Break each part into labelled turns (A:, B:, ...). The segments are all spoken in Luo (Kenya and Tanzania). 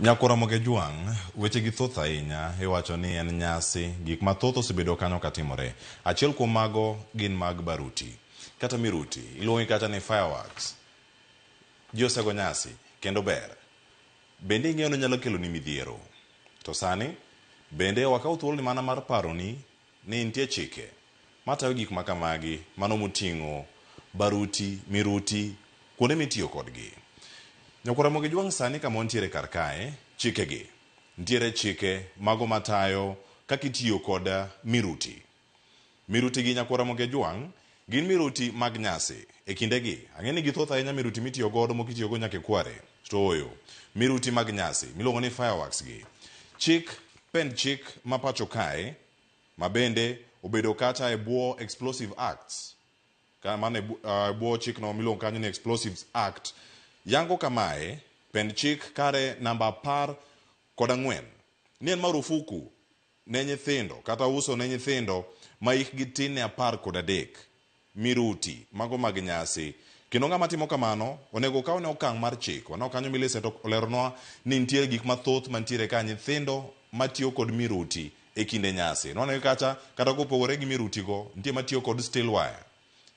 A: Nyakwar Ramogi Ojwang', wechegi thoth ahinya, iwacho ni en nyasi, gik mathoth osebedo kanyo katimore. Achiel kuom mago gin mag baruti, kata miruti, iluonge kata ni fireworks. Ji osego nyasi, kendo ber. Bende ing'eyo ni onyalo keloni midhiero. To sani, bende wakaw thuoloni mana mar paroni ni nitie chike matayo gik ma kamagi, mano moting'o baruti, miruti, kuonde mitiyo kodgi. Nyakwar Ramogi Ojwang' sani kama wantiere kar kae, chikegi, nitiere chike mago matayo kaka itiyo kod miruti. Miruti gi Nyakwar Ramogi Ojwang' gin miruti mag nyasi. E kindegi, ang'e ni githoth ahinya miruti mitiyo godo moko itiyo go nyaka e kware. To ooyo, miruti mag nyasi miluongo ni fireworks gi. Chik pend chik ma pacho kae ma bende obedo kata e bwo Explosive Acts, ka mano e bwo chikno miluongo kanyo ni Explosives Act, yango kamae, pend chik kare namba 14 ni en marufuku ne nyithindo kata uso ne nyithindo ma hikgi tin ne 13 miruti mago mag nyasi. Kendo ng'ama timo kamano onego okawne okang' mar chik. Waneno kanyo Millicent oleronwa ni nitiere gik mathoth mantiere ka nyithindo matiyo kod miruti e kinde nyasi. Nwaneno kacha kata kopogore gi miruti go, nitie matiyo kod steel wire.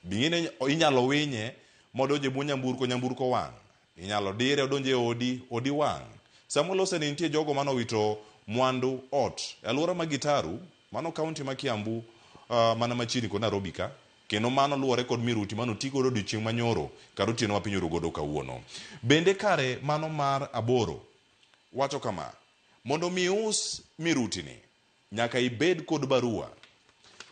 A: Bing'e inyalo winye modonjo e bwo nyamburko, nyamburko wang'. Inyalo dire odonjo e odi, odi wang'. Sama walose ni nitie jogo mane owito mwandu ot e alwora ma Gitaru, mano kaunti ma Kiambu mana machiegni kod Nairobi ka, kendo mano luwore kod miruti mane oti godo odiochieng' manyoro kata otieno ma piny oru godo kawuono. Bende kare mano mar 8 wacho kama, mondo mi ius miruti ni, nyaka ibed kod barua.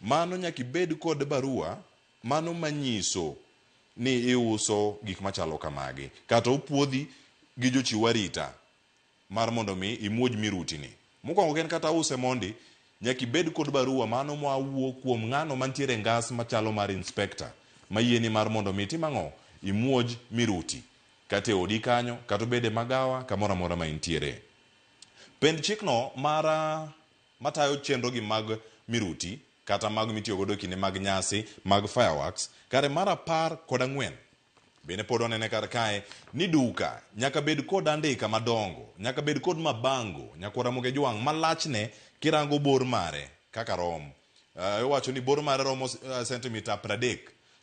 A: Mano nyaka ibed kod barua mano manyiso ni iuso gik machalo kamagi, kata opuodhi gi jochiw arita mar mondo mi imuoj miruti ni. Mokwongo ken kata use mondi, nyaka ibed kod barua mano ma wuok kuom ng'ano mantiere e ngas machalo mar inspector mayieni mar mondo mi itim ang'o? Imuoj miruti. Kata e odi kanyo, kata obed e magawa, kamoro amora ma intiere. Pend chikno mar matayo chenro gi mag miruti kata mag mitiyo godo e kinde mag nyasi mag fireworks kare mar 14 bende pod wanene kar kae ni duka nyaka bed kod andika madongo, nyaka bed kod mabango, nyakwar Ramogi Ojwang' malachne kirango bor mare kaka rom. Iwacho ni bor mare romo sentimita 30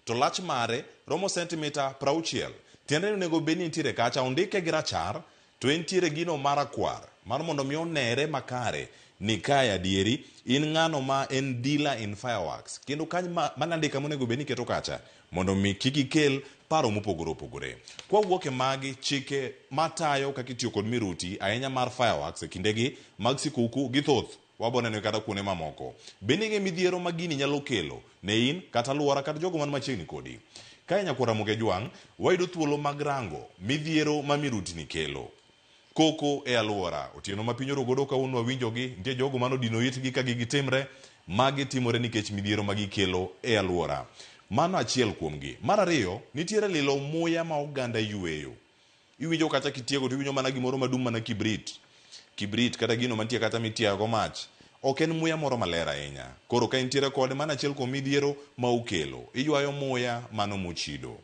A: to lach mare romo sentimita 60. Tiende ni onego bed ni nitiere kacha ondike gi rachar to entiere gino marakwar mar mondo mi onere makare ni kae adieri in ng'ano ma en dealer in fireworks kendo kany mana andika monego bed ni iketo kacha mondo mi kik ikel paro mopogore opogore. Kwawuok e magi chike matayo kaka itiyo kod miruti ahinya mar fireworks e kindegi mag sikuku gi thoth wabo neno kata kuonde mamoko. Bende ing'e midhiero ma gini nyalo kelo ne in kata aluora kata jogo man machiegni kodi. Kae nyakwar Ramogi Ojwang' wayudo thuolo mag rango midhiero ma mirutini kelo. Koko e aluora. Otieno ma piny oru godo kawuono wawinjogi, nitie jogo mane odino itgi ka gigi timre, magi timore nikech midhiero ma gikelo e aluora. Mano achiel kuomgi. Mar ariyo, nitiere lilo muya ma oganda yweyo. Iwinjo kata kitieko to iwinjo mana gimoro madum mana kibrit. Kibrit kata gino mantie kata mitiago mach. Ok en muya moro maler ahinya. Koro ka intiere kode, mano achiel kuom midhiero ma okelo. Iywayo muya mano mochido.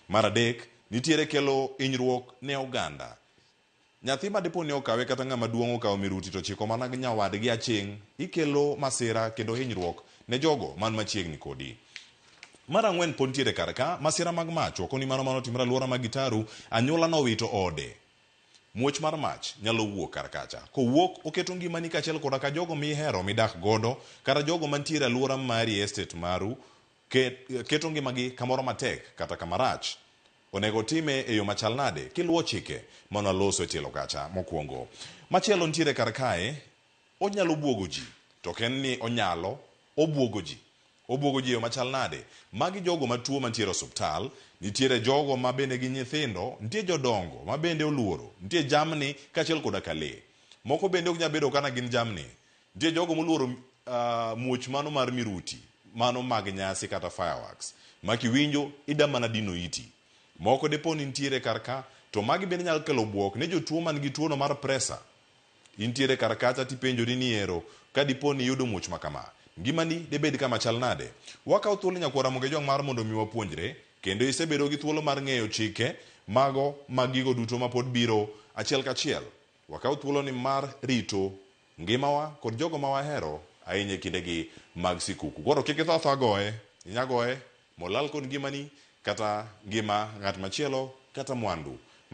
A: Mar adek, nitiere kelo hinyruok ne oganda. Nyathi ma dipo ni okawe kata ng'ama duong' okawo miruti to chiko mana nyawadgi aching', ikelo masira kendo hinyruok ne jogo man machiegni kodi. Mar ang'wen pod nitiere kar ka, masira mag mach. Wakoni mano mane otimore alwora mag Gitaru, anyuola nowito ode. Muoch mar mach nyalo wuok kar kacha. Kowuok, oketo ngimani kaachiel koda ka jogo mihero midak godo, kata jogo mantiere alwora mari e estate maru, keto ngimagi kamoro matek kata kamarach. Onego otime e yo machal nade kiluwo chike mane waloso e tielo kacha mokwongo. Machielo nitiere kar kae, onyalo buogo ji. To ok en ni onyalo, obuogo ji. Obuogo ji e yo machal nade? Magi jogo matuo mantiere osuptal, nitiere jogo ma bende gin nyithindo, nitie jodongo ma bende oluoro, nitie jamni kaachiel koda ka lee. Moko bende ok nyal bedo kana gin jamni. Nitie jogo moluoro muoch mano mar miruti, mano mag nyasi kata fireworks, ma kiwinjo ida mana dino iti. Moko dipo ni nitiere kar ka, to magi bende nyalo kelo buok ne jotuo man gi tuono mar presa. Intiere kar kacha tipenjori ni ero ka dipo ni iyudo muoch ma kama, ngimani debed kama chal nade? Wakawo thuolo nyakwar Ramogi Ojwang' mar mondo mi wapuonjre, kendo isebedo gi thuolo mar ng'eyo chike mago mag gigo duto mapod biro achiel kachiel. Wakaw thuoloni mar rito ngimawa kod jogo ma wahero ahinya e kindegi mag sikuku. Koro kik itho athoa goye, inya goye molal kod ngimani kata ngima ng'at machielo kata mwandu.